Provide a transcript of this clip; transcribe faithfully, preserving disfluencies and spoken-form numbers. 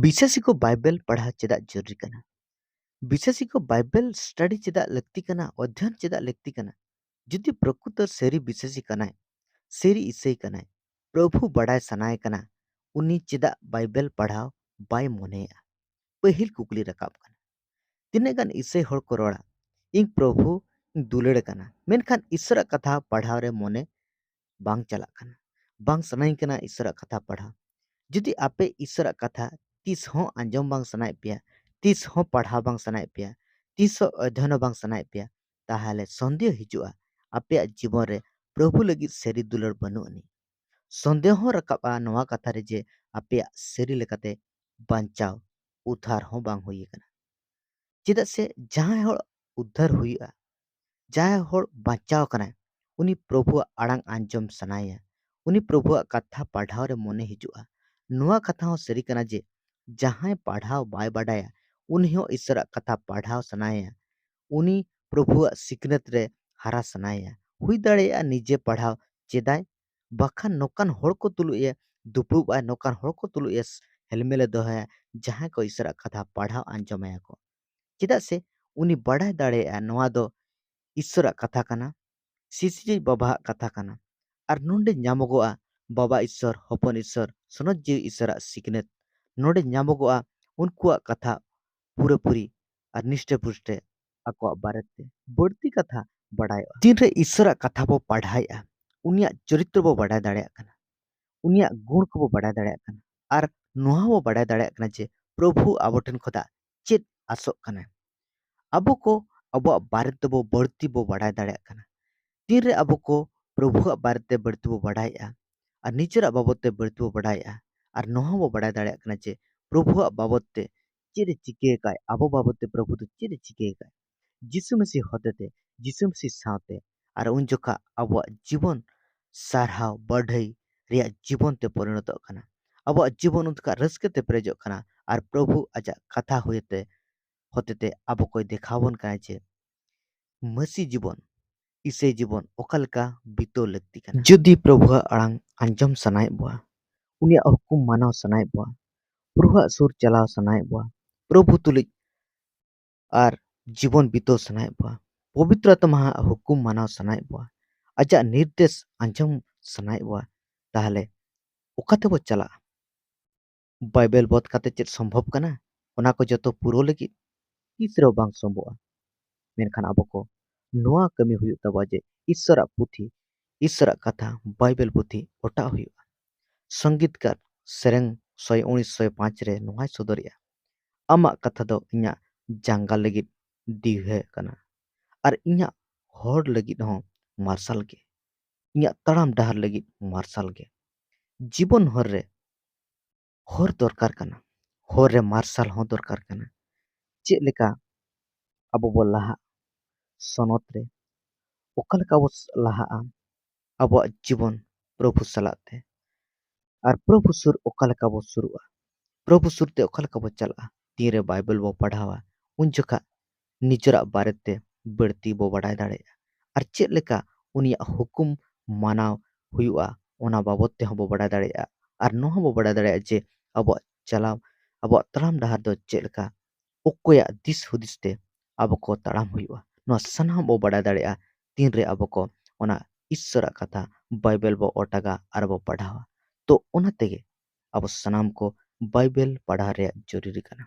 ᱵᱤᱥᱟᱹᱥᱤ ᱠᱚ ᱵᱟᱭᱵᱮᱞ ᱯᱟᱲᱦᱟᱣ ᱪᱮᱫᱟᱜ ᱡᱚᱨᱩᱨᱤ ᱠᱟᱱᱟ? ᱵᱤᱥᱟᱹᱥᱤ ᱠᱚ ᱵᱟᱭᱵᱮᱞ ᱥᱴᱟᱰᱤ ᱪᱮᱫᱟᱜ ᱞᱟᱹᱠᱛᱤ ᱠᱟᱱᱟ? ᱚᱫᱷᱭᱚᱱ ᱪᱮᱫᱟᱜ ᱞᱟᱹᱠᱛᱤ ᱠᱟᱱᱟ? ᱡᱩᱫᱤ ᱯᱨᱚᱠᱨᱤᱛᱚ ᱥᱟᱹᱨᱤ ᱵᱤᱥᱟᱹᱥᱤ ᱠᱟᱱᱟᱭ, ᱥᱟᱹᱨᱤ ᱤᱥᱟᱹᱭ ᱠᱟᱱᱟᱭ, ᱯᱨᱚᱵᱷᱩ ᱵᱟᱰᱟᱭ ᱥᱟᱱᱟᱭᱮ ᱠᱟᱱᱟ, ᱩᱱᱤ ᱪᱮᱫᱟᱜ ᱵᱟᱭᱵᱮᱞ ᱯᱟᱲᱦᱟᱣ ᱵᱟᱭ ᱢᱚᱱᱮᱭᱟ? ᱯᱟᱹᱦᱤᱞ ᱠᱩᱠᱞᱤ ᱨᱟᱠᱟᱵ ᱠᱟᱱᱟ᱾ ᱛᱤᱱᱟᱹᱜ ᱜᱟᱱ ᱤᱥᱟᱹᱭ ᱦᱚᱲ ᱠᱚ ᱨᱚᱲᱟ, "ᱤᱧ ᱯᱨᱚᱵᱷᱩ ᱤᱧ ᱫᱩᱞᱟᱹᱲ ᱠᱟᱱᱟ, ᱢᱮᱱᱠᱷᱟᱱ ᱤᱥᱚᱨᱟᱜ ᱠᱟᱛᱷᱟ ᱯᱟᱲᱦᱟᱣ ᱨᱮ ᱢᱚᱱᱮ ᱵᱟᱝ ᱪᱟᱞᱟᱜ ᱠᱟᱱᱟ, ᱵᱟᱝ ᱥᱟᱱᱟᱧ ᱠᱟᱱᱟ ᱤᱥᱚᱨᱟᱜ ᱠᱟᱛᱷᱟ ᱯᱟᱲᱦᱟᱣ"? ᱡᱩᱫᱤ ᱟᱯᱮ ᱤᱥᱚᱨᱟᱜ ᱠᱟᱛᱷᱟ ᱛᱤᱥ ᱦᱚᱸ ᱟᱸᱡᱚᱢ ᱵᱟᱝ ᱥᱟᱱᱟᱭᱮᱫ ᱯᱮᱭᱟ, ᱛᱤᱥ ᱦᱚᱸ ᱯᱟᱲᱦᱟᱣ ᱵᱟᱝ ᱥᱟᱱᱟᱭᱮᱫ ᱯᱮᱭᱟ, ᱛᱤᱥ ᱦᱚᱸ ᱚᱫᱷᱭᱚᱱ ᱦᱚᱸ ᱵᱟᱝ ᱥᱟᱱᱟᱭᱮᱫ ᱯᱮᱭᱟ, ᱛᱟᱦᱚᱞᱮ ᱥᱚᱱᱫᱮᱦᱚ ᱦᱤᱡᱩᱜᱼᱟ ᱟᱯᱮᱭᱟᱜ ᱡᱤᱵᱚᱱ ᱨᱮ ᱯᱨᱚᱵᱷᱩ ᱞᱟᱹᱜᱤᱫ ᱥᱟᱹᱨᱤ ᱫᱩᱞᱟᱹᱲ ᱵᱟᱹᱱᱩᱜ ᱟᱹᱱᱤᱡ᱾ ᱥᱚᱱᱫᱮᱦᱚ ᱦᱚᱸ ᱨᱟᱠᱟᱵᱼᱟ ᱱᱚᱣᱟ ᱠᱟᱛᱷᱟ ᱨᱮ ᱡᱮ ᱟᱯᱮᱭᱟᱜ ᱥᱟᱹᱨᱤ ᱞᱮᱠᱟᱛᱮ ᱵᱟᱧᱪᱟᱣ, ᱩᱫᱷᱟᱨ ᱦᱚᱸ ᱵᱟᱝ ᱦᱩᱭ ᱟᱠᱟᱱᱟ᱾ ᱪᱮᱫᱟᱜ ᱥᱮ ᱡᱟᱦᱟᱸᱭ ᱦᱚᱲ ᱩᱫᱷᱟᱨ ᱦᱩᱭᱩᱜᱼᱟ, ᱡᱟᱦᱟᱸᱭ ᱦᱚᱲ ᱵᱟᱧᱪᱟᱣ ᱠᱟᱱᱟᱭ, ᱩᱱᱤ ᱯᱨᱚᱵᱷᱩᱣᱟᱜ ᱟᱲᱟᱝ ᱟᱸᱡᱚᱢ ᱥᱟᱱᱟᱭᱮᱭᱟ, ᱩᱱᱤ ᱯᱨᱚᱵᱷᱩᱣᱟᱜ ᱠᱟᱛᱷᱟ ᱯᱟᱲᱦᱟᱣ ᱨᱮ ᱢᱚᱱᱮ ᱦᱤᱡᱩᱜᱼᱟ᱾ ᱱᱚᱣᱟ ᱠᱟᱛᱷᱟ ᱦᱚᱸ ᱥᱟᱹᱨᱤ ᱠᱟᱱᱟ ᱡᱮ ᱡᱟᱦᱟᱸᱭ ᱯᱟᱲᱦᱟᱣ ᱵᱟᱭ ᱵᱟᱰᱟᱭᱟ, ᱩᱱᱤ ᱦᱚᱸ ᱤᱥᱚᱨᱟᱜ ᱠᱟᱛᱷᱟ ᱯᱟᱲᱦᱟᱣ ᱥᱟᱱᱟᱭᱮᱭᱟ, ᱩᱱᱤ ᱯᱨᱚᱵᱷᱩᱣᱟᱜ ᱥᱤᱠᱷᱱᱟᱹᱛ ᱨᱮ ᱦᱟᱨᱟ ᱥᱟᱱᱟᱭᱮᱭᱟ᱾ ᱦᱩᱭ ᱫᱟᱲᱮᱭᱟᱜᱼᱟ ᱱᱤᱡᱮ ᱯᱟᱲᱦᱟᱣ ᱪᱮᱫᱟᱭ, ᱵᱟᱠᱷᱟᱱ ᱱᱚᱝᱠᱟᱱ ᱦᱚᱲ ᱠᱚ ᱛᱩᱞᱩᱡ ᱮ ᱫᱩᱯᱲᱩᱵ ᱟᱭ, ᱱᱚᱝᱠᱟᱱ ᱦᱚᱲ ᱠᱚ ᱛᱩᱞᱩᱡ ᱮ ᱦᱮᱞᱢᱮᱞᱮ ᱫᱚᱦᱚᱭᱟ, ᱡᱟᱦᱟᱸᱭ ᱠᱚ ᱤᱥᱚᱨᱟᱜ ᱠᱟᱛᱷᱟ ᱯᱟᱲᱦᱟᱣ ᱟᱸᱡᱚᱢᱟᱭᱟ ᱠᱚ᱾ ᱪᱮᱫᱟᱜ ᱥᱮ ᱩᱱᱤ ᱵᱟᱰᱟᱭ ᱫᱟᱲᱮᱭᱟᱜᱼᱟ ᱱᱚᱣᱟ ᱫᱚ ᱤᱥᱚᱨᱟᱜ ᱠᱟᱛᱷᱟ ᱠᱟᱱᱟ, ᱥᱤᱥᱤᱨᱤᱡ ᱵᱟᱵᱟᱣᱟᱜ ᱠᱟᱛᱷᱟ ᱠᱟᱱᱟ᱾ ᱟᱨ ᱱᱚᱰᱮ ᱧᱟᱢᱚᱜᱚᱜᱼᱟ ᱵᱟᱵᱟ ᱤᱥᱚᱨ, ᱦᱚᱯᱚᱱ ᱤᱥᱚᱨ, ᱥᱚᱱᱚᱛ ᱡᱤᱣᱤ ᱤᱥᱚᱨᱟᱜ ᱥᱤᱠᱷᱱᱟᱹᱛ᱾ ᱱᱚᱰᱮ ᱧᱟᱢᱚᱜᱚᱜᱼᱟ ᱩᱱᱠᱩᱣᱟᱜ ᱠᱟᱛᱷᱟ ᱯᱩᱨᱟᱹᱯᱩᱨᱤ ᱟᱨ ᱱᱤᱥᱴᱟᱹ ᱯᱩᱥᱴᱟᱹ ᱟᱠᱚᱣᱟᱜ ᱵᱟᱨᱮᱛᱮ ᱵᱟᱹᱲᱛᱤ ᱠᱟᱛᱷᱟ ᱵᱟᱰᱟᱭᱚᱜᱼᱟ᱾ ᱛᱤᱱᱨᱮ ᱤᱥᱚᱨᱟᱜ ᱠᱟᱛᱷᱟ ᱵᱚ ᱯᱟᱲᱦᱟᱣᱮᱫᱼᱟ, ᱩᱱᱤᱭᱟᱜ ᱪᱚᱨᱤᱛᱨᱚ ᱵᱚ ᱵᱟᱰᱟᱭ ᱫᱟᱲᱮᱭᱟᱜ ᱠᱟᱱᱟ, ᱩᱱᱤᱭᱟᱜ ᱜᱩᱬ ᱠᱚᱵᱚ ᱵᱟᱰᱟᱭ ᱫᱟᱲᱮᱭᱟᱜ ᱠᱟᱱᱟ, ᱟᱨ ᱱᱚᱣᱟ ᱦᱚᱸᱵᱚ ᱵᱟᱰᱟᱭ ᱫᱟᱲᱮᱭᱟᱜ ᱠᱟᱱᱟ ᱡᱮ ᱯᱨᱚᱵᱷᱩ ᱟᱵᱚ ᱴᱷᱮᱱ ᱠᱷᱚᱱᱟᱜ ᱪᱮᱫ ᱟᱥᱚᱜ ᱠᱟᱱᱟᱭ᱾ ᱟᱵᱚ ᱠᱚ ᱟᱵᱚᱣᱟᱜ ᱵᱟᱨᱮ ᱛᱮᱵᱚ ᱵᱟᱹᱲᱛᱤ ᱵᱚ ᱵᱟᱰᱟᱭ ᱫᱟᱲᱮᱭᱟᱜ ᱠᱟᱱᱟ᱾ ᱛᱤᱱᱨᱮ ᱟᱵᱚ ᱠᱚ ᱯᱨᱚᱵᱷᱩᱣᱟᱜ ᱵᱟᱨᱮᱛᱮ ᱵᱟᱹᱲᱛᱤ ᱵᱚ ᱵᱟᱰᱟᱭᱮᱜᱼᱟ ᱟᱨ ᱱᱤᱡᱮᱨᱟᱜ ᱵᱟᱵᱚᱫ ᱛᱮ ᱵᱟᱹᱲᱛᱤ ᱵᱚ ᱵᱟᱰᱟᱭᱮᱜᱼᱟ, ᱟᱨ ᱱᱚᱣᱟ ᱦᱚᱸ ᱵᱚ ᱵᱟᱰᱟᱭ ᱫᱟᱲᱮᱭᱟᱜ ᱠᱟᱱᱟ ᱡᱮ ᱯᱨᱚᱵᱷᱩᱣᱟᱜ ᱵᱟᱵᱚᱫ ᱛᱮ ᱪᱮᱫ ᱮ ᱪᱤᱠᱟᱹ ᱟᱠᱟᱫ, ᱟᱵᱚ ᱵᱟᱵᱚᱫ ᱛᱮ ᱯᱨᱚᱵᱷᱩ ᱫᱚ ᱪᱮᱫ ᱮ ᱪᱤᱠᱟᱹ ᱟᱠᱟᱫ, ᱡᱤᱥᱩ ᱢᱟᱹᱥᱤ ᱦᱚᱛᱮᱛᱮ, ᱡᱤᱥᱩ ᱢᱟᱹᱥᱤ ᱥᱟᱶᱛᱮ, ᱟᱨ ᱩᱱ ᱡᱚᱠᱷᱟ ᱟᱵᱚᱣᱟᱜ ᱡᱤᱵᱚᱱ ᱥᱟᱨᱦᱟᱣ ᱵᱟᱰᱷᱟᱹᱭ ᱨᱮᱭᱟᱜ ᱡᱤᱵᱚᱱ ᱛᱮ ᱯᱚᱨᱤᱱᱚᱛᱚᱜ ᱠᱟᱱᱟ᱾ ᱟᱵᱚᱣᱟᱜ ᱡᱤᱵᱚᱱ ᱩᱱ ᱡᱚᱠᱷᱟ ᱨᱟᱹᱥᱠᱟᱹ ᱛᱮ ᱯᱮᱨᱮᱡᱚᱜ ᱠᱟᱱᱟ, ᱟᱨ ᱯᱨᱚᱵᱷᱩ ᱟᱡᱟᱜ ᱠᱟᱛᱷᱟ ᱦᱚᱛᱮᱛᱮ, ᱦᱚᱛᱮᱛᱮ ᱟᱵᱚ ᱠᱚᱭ ᱫᱮᱠᱷᱟᱣ ᱵᱚᱱ ᱠᱟᱱᱟ ᱡᱮ ᱢᱟᱹᱥᱤ ᱡᱤᱵᱚᱱ, ᱤᱥᱟᱹᱭ ᱡᱤᱵᱚᱱ ᱚᱠᱟ ᱞᱮᱠᱟ ᱵᱤᱛᱟᱹᱣ ᱞᱟᱹᱠᱛᱤ ᱠᱟᱱᱟ᱾ ᱡᱩᱫᱤ ᱯᱨᱚᱵᱷᱩᱣᱟᱜ ᱟᱲᱟᱝ ᱟᱸᱡᱚᱢ ᱥᱟᱱᱟᱭᱮᱫ ᱵᱚᱣᱟ, ᱩᱱᱤᱭᱟᱜ ᱦᱩᱠᱩᱢ ᱢᱟᱱᱟᱣ ᱥᱟᱱᱟᱭᱮᱫ ᱵᱚᱣᱟ, ᱯᱨᱚᱵᱷᱩᱣᱟᱜ ᱥᱩᱨ ᱪᱟᱞᱟᱣ ᱥᱟᱱᱟᱭᱮᱫ ᱵᱚᱣᱟ, ᱯᱨᱚᱵᱷᱩ ᱛᱩᱞᱩᱡ ᱟᱨ ᱡᱤᱵᱚᱱ ᱵᱤᱛᱟᱹᱣ ᱥᱟᱱᱟᱭᱮᱫ ᱵᱚᱣᱟ, ᱯᱚᱵᱤᱛᱨᱚ ᱟᱛᱢᱟᱣᱟᱜ ᱦᱩᱠᱩᱢ ᱢᱟᱱᱟᱣ ᱥᱟᱱᱟᱭᱮᱫ ᱵᱚᱣᱟ, ᱟᱡᱟᱜ ᱱᱤᱨᱫᱮᱥ ᱟᱸᱡᱚᱢ ᱥᱟᱱᱟᱭᱮᱫ ᱵᱚᱣᱟ, ᱛᱟᱦᱚᱞᱮ ᱚᱠᱟ ᱛᱮᱵᱚ ᱪᱟᱞᱟᱜᱼᱟ? ᱵᱟᱭᱵᱮᱞ ᱵᱚᱫ ᱠᱟᱛᱮ ᱪᱮᱫ ᱥᱚᱢᱵᱷᱚᱵ ᱠᱟᱱᱟ? ᱚᱱᱟ ᱠᱚ ᱡᱚᱛᱚ ᱯᱩᱨᱟᱹᱣ ᱞᱟᱹᱜᱤᱫ ᱛᱤᱥ ᱨᱮᱦᱚᱸ ᱵᱟᱝ ᱥᱚᱢᱵᱷᱚᱵᱚᱜᱼᱟ᱾ ᱢᱮᱱᱠᱷᱟᱱ ᱟᱵᱚ ᱠᱚ ᱱᱚᱣᱟ ᱠᱟᱹᱢᱤ ᱦᱩᱭᱩᱜ ᱛᱟᱵᱚᱱᱟ ᱡᱮ ᱤᱥᱥᱚᱨᱟᱜ ᱯᱩᱛᱷᱤ, ᱤᱥᱥᱚᱨᱟᱜ ᱠᱟᱛᱷᱟ, ᱵᱟᱭᱵᱮᱞ ᱯᱩᱛᱷᱤ ᱚᱴᱟᱜ ᱦᱩᱭᱩᱜᱼᱟ᱾ ᱥᱚᱝᱜᱤᱛᱠᱟᱨ ᱥᱮᱨᱮᱧ ᱥᱚᱭ ᱩᱱᱤᱥ ᱥᱚᱭ ᱯᱟᱸᱪ ᱨᱮ ᱱᱚᱣᱟᱭ ᱥᱚᱫᱚᱨᱮᱜᱼᱟ, "ᱟᱢᱟᱜ ᱠᱟᱛᱷᱟ ᱫᱚ ᱤᱧᱟᱹᱜ ᱡᱟᱸᱜᱟ ᱞᱟᱹᱜᱤᱫ ᱫᱤᱣᱦᱟᱹ ᱠᱟᱱᱟ ᱟᱨ ᱤᱧᱟᱹᱜ ᱦᱚᱨ ᱞᱟᱹᱜᱤᱫ ᱦᱚᱸ ᱢᱟᱨᱥᱟᱞ ᱜᱮ, ᱤᱧᱟᱹᱜ ᱛᱟᱲᱟᱢ ᱰᱟᱦᱟᱨ ᱞᱟᱹᱜᱤᱫ ᱢᱟᱨᱥᱟᱞ ᱜᱮ᱾" ᱡᱤᱵᱚᱱ ᱦᱚᱨ ᱨᱮ ᱦᱚᱨ ᱫᱚᱨᱠᱟᱨ ᱠᱟᱱᱟ, ᱦᱚᱨ ᱨᱮ ᱢᱟᱨᱥᱟᱞ ᱦᱚᱸ ᱫᱚᱨᱠᱟᱨ ᱠᱟᱱᱟ᱾ ᱪᱮᱫ ᱞᱮᱠᱟ ᱟᱵᱚ ᱵᱚ ᱞᱟᱦᱟᱜ ᱥᱚᱱᱚᱛ ᱨᱮ, ᱚᱠᱟ ᱞᱮᱠᱟ ᱵᱚ ᱞᱟᱦᱟᱜᱼᱟ ᱟᱵᱚᱣᱟᱜ ᱡᱤᱵᱚᱱ ᱯᱨᱚᱵᱷᱩ ᱥᱟᱞᱟᱜ ᱛᱮ, ᱟᱨ ᱯᱨᱚᱵᱷᱩ ᱥᱩᱨ ᱚᱠᱟ ᱞᱮᱠᱟ ᱵᱚ ᱥᱩᱨᱩᱜᱼᱟ? ᱯᱨᱚᱵᱷᱩ ᱥᱩᱨ ᱛᱮ ᱚᱠᱟ ᱞᱮᱠᱟ ᱵᱚ ᱪᱟᱞᱟᱜᱼᱟ? ᱛᱤᱱᱨᱮ ᱵᱟᱭᱵᱮᱞ ᱵᱚ ᱯᱟᱲᱦᱟᱣᱟ, ᱩᱱ ᱡᱚᱠᱷᱟ ᱱᱤᱡᱮᱨᱟᱜ ᱵᱟᱨᱮᱛᱮ ᱵᱟᱹᱲᱛᱤ ᱵᱚ ᱵᱟᱰᱟᱭ ᱫᱟᱲᱮᱭᱟᱜᱼᱟ᱾ ᱟᱨ ᱪᱮᱫ ᱞᱮᱠᱟ ᱩᱱᱤᱭᱟᱜ ᱦᱩᱠᱩᱢ ᱢᱟᱱᱟᱣ ᱦᱩᱭᱩᱜᱼᱟ, ᱚᱱᱟ ᱵᱟᱵᱚᱫ ᱛᱮᱦᱚᱸ ᱵᱚ ᱵᱟᱰᱟᱭ ᱫᱟᱲᱮᱭᱟᱜᱼᱟ᱾ ᱟᱨ ᱱᱚᱣᱟ ᱦᱚᱸ ᱵᱚ ᱵᱟᱰᱟᱭ ᱫᱟᱲᱮᱭᱟᱜᱼᱟ ᱡᱮ ᱟᱵᱚᱣᱟᱜ ᱪᱟᱞᱟᱣ, ᱟᱵᱚᱣᱟᱜ ᱛᱟᱲᱟᱢ ᱰᱟᱦᱟᱨ ᱫᱚ ᱪᱮᱫ ᱞᱮᱠᱟ, ᱚᱠᱚᱭᱟᱜ ᱫᱤᱥ ᱦᱩᱫᱤᱥ ᱛᱮ ᱟᱵᱚ ᱠᱚ ᱛᱟᱲᱟᱢ ᱦᱩᱭᱩᱜᱼᱟ᱾ ᱱᱚᱣᱟ ᱥᱟᱱᱟᱢ ᱵᱚ ᱵᱟᱰᱟᱭ ᱫᱟᱲᱮᱭᱟᱜᱼᱟ ᱛᱤᱱᱨᱮ ᱟᱵᱚ ᱠᱚ ᱚᱱᱟ ᱤᱥᱥᱚᱨᱟᱜ ᱠᱟᱛᱷᱟ ᱵᱟᱭᱵᱮᱞ ᱵᱚ ᱚᱴᱟᱜᱟ ᱟᱨ ᱵᱚ ᱯᱟᱲᱦᱟᱣᱟ᱾ ᱛᱚ ᱚᱱᱟ ᱛᱮᱜᱮ ᱟᱵᱚ ᱥᱟᱱᱟᱢ ᱠᱚ ᱵᱟᱭᱵᱮᱞ ᱯᱟᱲᱦᱟᱣ ᱨᱮᱭᱟᱜ ᱡᱚᱨᱩᱨᱤ ᱠᱟᱱᱟ᱾